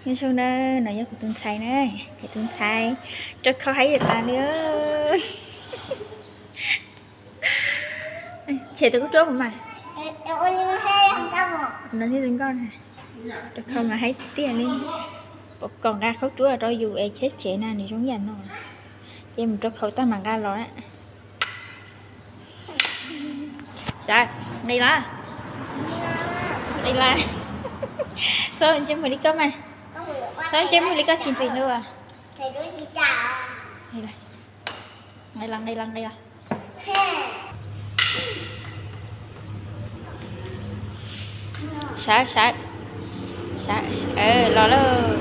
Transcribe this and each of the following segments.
Nyob zoo na, no yog kuv tus ntxhais na, kuv tus ntxhais rau khau haib tas li. Tshem tus khaub ruab kuv mas. No thiaj zoo nkauj na. Rau khau mas haib tiag tiag li. Pom kom nqa khaub ruab rau yus es cheb tsev na nws zoo yam no. Ces mus rau khau tag mam nqa los na. Sawv, nqis los. Nqis los. Txhob ntsej muag li koj mas. Txhob ntsej muag li koj tsis ntxim hlub. Nqis los, nqis los, nqis los. Sawv, sawv, sawv, los lauj.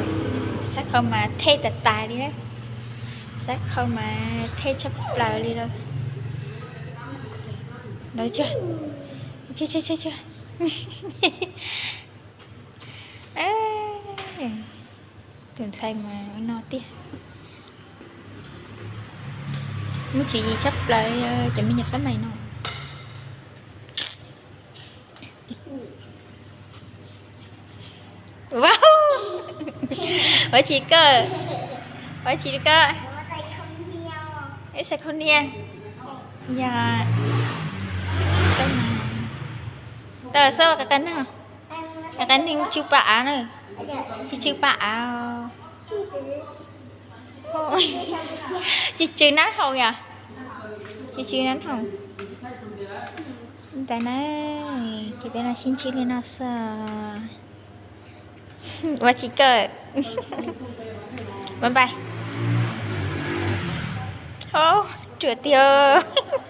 Sab khau mas thej tas tas li na. Sab khau mas thej tshaj plaws li lauj. Los, tus ntxhais mas no tiag. Muaj tswv yim tshaj plaws cov me nyuam xab mais no. Ua tsis koj, ua tsis koj. Ib sab khau niag. Yog, tau xab qe qe neeg, qe qe neeg tsw pa av na. Tsis tsw pa av. Tsis tsw nab hoom yom. Tsis tsw nab hoom. Ntawd na, ces peb los sib ntsib li no xwb. Ua tsis kawm. Bye bye. Ruam tiag.